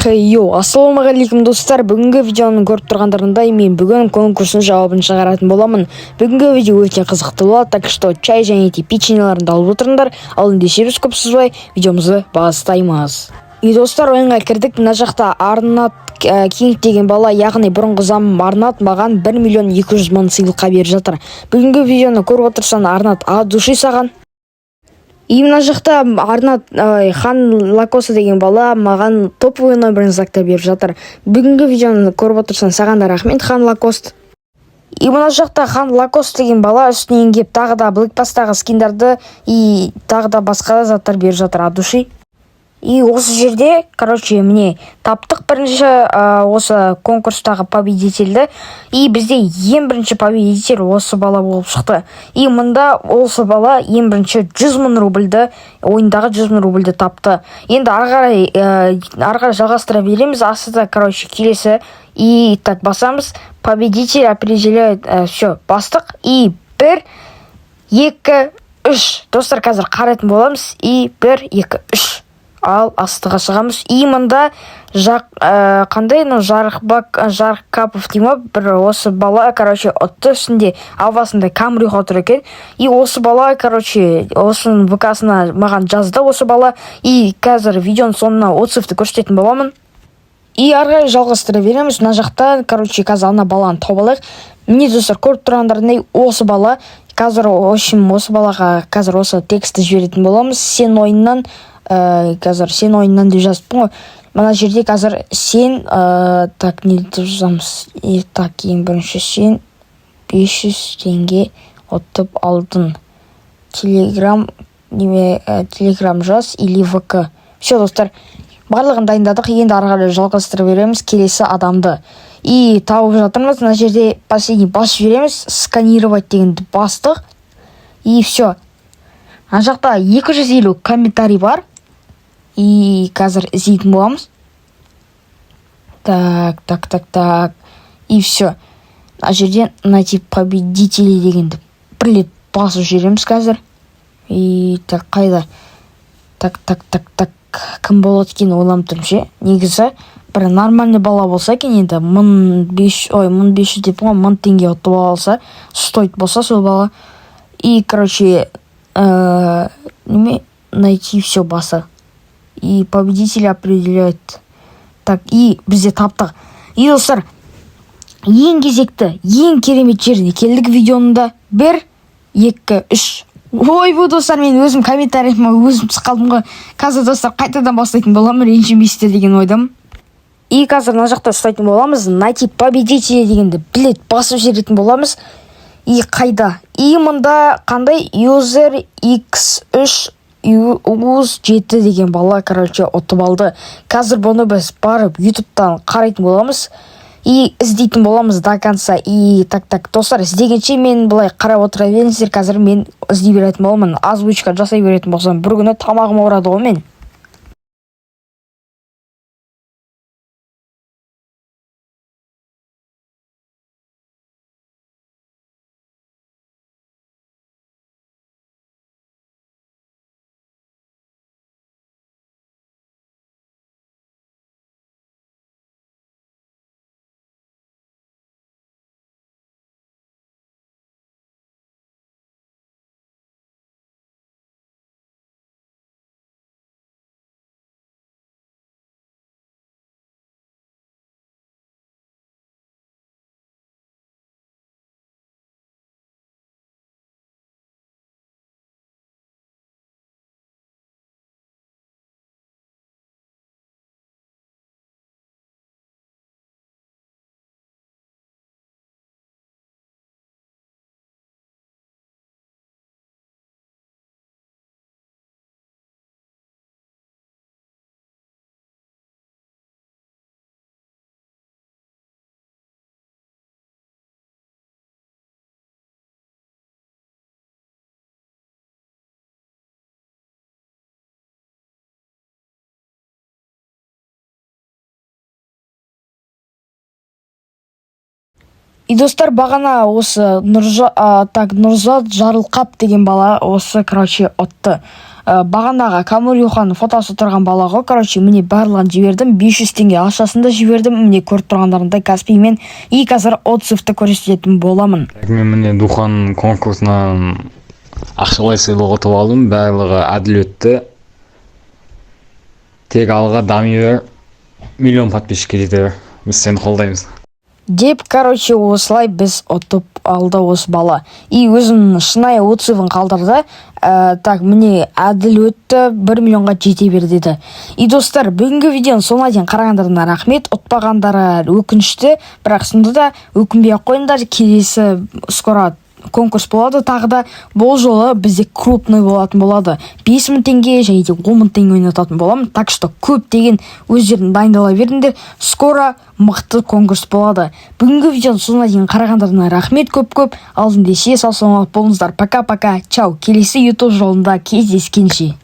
Хей-йоу, ассалаумағалейкум, достар! Бүгінгі видеоны көріп тұрғандарыңдай, мен бүгін конкурстың жауабын шығаратын боламын. Бүгінгі видео өте қызықты болады, так что чай және де печеньеларыңды алып отырыңдар. Ал ендеше біз көп созбай видеомызды бастаймыз. И, достар, ойынға кірдік. Мына жақта Арнат Кинг деген бала, яғни бұрынғы замым Арнат маған 1 миллион 200 мың сыйлыққа беріп жатыр. Бүгінгі видеоны көріп отырсаң, Арнат, от души саған. И мына жақта Арнат, ой, Хан Лакоса деген бала маған топовый номерін знактар беріп жатыр. Бүгінгі видеоны көріп отырсаң, саған да рахмет, Хан Лакост. И мына жақта Хан Лакост деген бала үстінен келіп тағы да Блэк Пастағы скиндарды и тағы да басқа да заттар беріп жатыр от души. И осы жерде, короче, міне, таптық бірінші осы конкурстағы победительді. И бізде ең бірінші победитель осы бала болып шықты. И мында осы бала ең бірінші 100 мың рубльді, ойындағы 100 мың рубльді тапты. Енді ары қарай жалғастыра береміз. Астыда, короче, келесі. И так, басамыз. Победитель определяет. Все, бастық. И бір, екі, үш. Достар, қазір қарайтын боламыз. И бір, екі, үш. Ал астыға шығамыз. И мында жақ қандай мынау, Жарықбак, Жарықкапов дей ма, бір осы бала, короче, ұтты. Үстінде авасында Камриға тұр екен. И осы бала, короче, осының ВКсына маған жазды осы бала. И қазір видеоның соңына отзывты көрсететін боламын. И ары қарай жалғастыра береміз. Мына жақта, короче, қазір ана баланы тауып алайық. Міне, достар, көріп тұрғандарыңдай, осы бала. Қазір, в общем, осы балаға қазір осы текстті жіберетін боламыз. Сен ойыннан, қазір «сен ойыннан» деп жазыппын ғой мына жерде. Қазір сен, так, не деп жазамыз? И так, ең бірінші сен 500 теңге ұтып алдың, Телеграм неме, Телеграм жаз или ВК. Все, достар, барлығын дайындадық. Енді ары қарай жалғастыра береміз. Келесі адамды и тауып жатырмыз. Мына жерде последний басып жібереміз. Сканировать дегенді бастық. И все, ана жақта 250 комментарий бар. И қазір іздейтін боламыз. Так, так, так, так. И все, мына жерден «найти победителей» дегенді бір рет басып жібереміз қазір. И так, қайда? Так, так, так, так, кім болады екен, ойланып тұрмын ше. Негізі бір нормальный бала болса екен. Енді 1500, ой, 1500 деппін ғой, 1000 теңге ұтып алса, стоит болса сол бала. И, короче, неме, найти, все, басы. И победителя определяет. Так, и бізде таптық. И, достар, ең кезекті, ең керемет жеріне келдік видеоның да. Бір, екі, үш. Ойбу, достар, мен өзім комментарийіме өзім түсіп қалдым ғой. Қазір, достар, қайтадан бастайтын боламын, ренжімейсіздер деген ойдамын. И қазір мына жақта ұстайтын боламыз. «Найти победителя» дегенді білет басып жіберетін боламыз. И қайда? И мында қандай юзер x3 уз 7 деген бала, короче, ұтып алды. Қазір бұны біз барып Ютубтан қарайтын боламыз и іздейтін боламыз до конца. И так, так, достар, іздегенше мен былай қарап отыра беріңіздер. Қазір мен іздей беретін боламын. Озвучка жасай беретін болсам, бір күні тамағым ауырады ғой мен. И, достар, бағана осы так, Нұрзат Жарылқап деген бала осы, короче, ұтты. Бағанағы Камурюханың фотосы тұрған бала ғой. Короче, міне, барлығын жібердім, 500 теңге ақшасын да жібердім. Міне, көріп тұрғандарыңдай, Каспиймен. И қазір отзывты көрсететін боламын. Так, мен, міне, Духан конкурсынан ақшалай сыйлық ұтып алдым. Барлығы әділ өтті. Тек алға дами бер, миллион подписчикке жете бер, біз сені қолдаймыз. Деп, короче, осылай біз ұтып алды осы бала. И өзінің шынайы отзывын қалдырды. Так, міне, әділ өтті, 1 миллионға жете бер деді. И, достар, бүгінгі видеоның соңына дейін қарағандарына рахмет. Ұтпағандары өкінішті, бірақ сонда да өкінбей ақ қойыңдар. Келесі скоро конкурс болады тағы да. Бұл жолы бізде крупный болатын болады, 5000 теңге және де 10 000 теңге ойнататын боламын. Так что көптеген өздерің дайындала беріңдер, скоро мықты конкурс болады. Бүгінгі видеоның соңына дейін қарағандарына рахмет көп көп. Ал ендеше, сау саламат болыңыздар. Пока пока, чао, келесі ютуб жолында кездескенше.